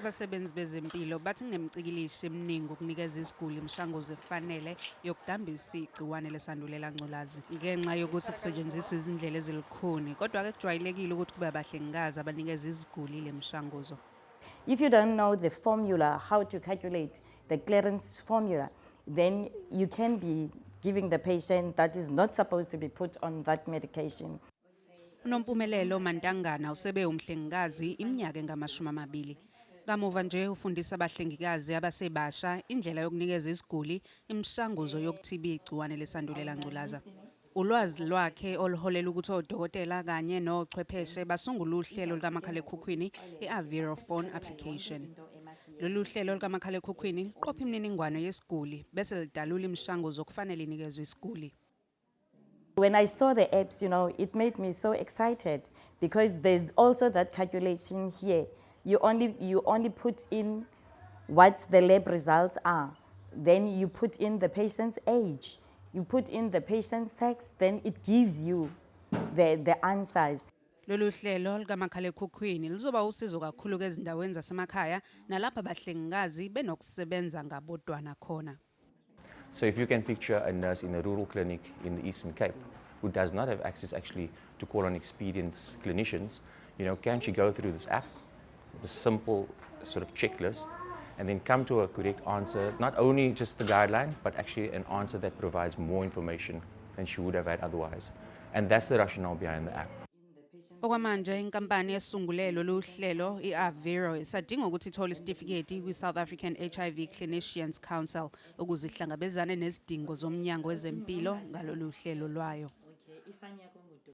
Abasebenzi bezempilo bathi kunemicikilisho eminingi ukunikeza iziguli imishanguzo efanele yokudambisa igciwane lesandulela ngculazi ngenxa yokuthi kusetshenziswa izindlela ezilukhuni, kodwa-ke kujwayelekile ukuthi kube abahlengikazi abanikeza iziguli le mishanguzo. If you don't know the formula, how to calculate the clearance formula, then you can be giving the patient that is not supposed to be put on that medication. UNompumelelo Mantangana usebe umhlengikazi iminyaka engama-20. Kamuva nje ufundisa abahlengikazi abasebasha indlela yokunikeza iziguli imishanguzo yokuthiba igciwane lesandulela ngculaza. Ulwazi lwakhe oluholela ukuthi odokotela kanye nochwepheshe basungule uhlelo lukamakhalekhukhwini, i-Aviro phone application. Lolu hlelo lukamakhalekhukhwini luqopha imininingwane yesiguli bese lidalula imishanguzo okufanele inikezwe isiguli. When I saw the apps, it made me so excited because there's also that calculation here. You only put in what the lab results are. Then you put in the patient's age. You put in the patient's sex, then it gives you the answers. Lolu hlelo lukamakhalekhukhwini luzoba usizo kakhulu ezindaweni zasemakhaya nalapho abahlengikazi benokusebenza ngabodwana khona. So if you can picture a nurse in a rural clinic in the Eastern Cape who does not have access actually to call on experienced clinicians, can she go through this app, the simple sort of checklist, and then come to a correct answer, not only just the guideline, but actually an answer that provides more information than she would have had otherwise? And that's the rationale behind the app. Okwamanje inkampani esungule lolu hlelo, i-Aviro, isadinga ukuthi ithole isitifiketi kwi-South African HIV Clinicians Council ukuze ihlangabezane nezidingo zomnyango wezempilo ngalolu hlelo lwayo.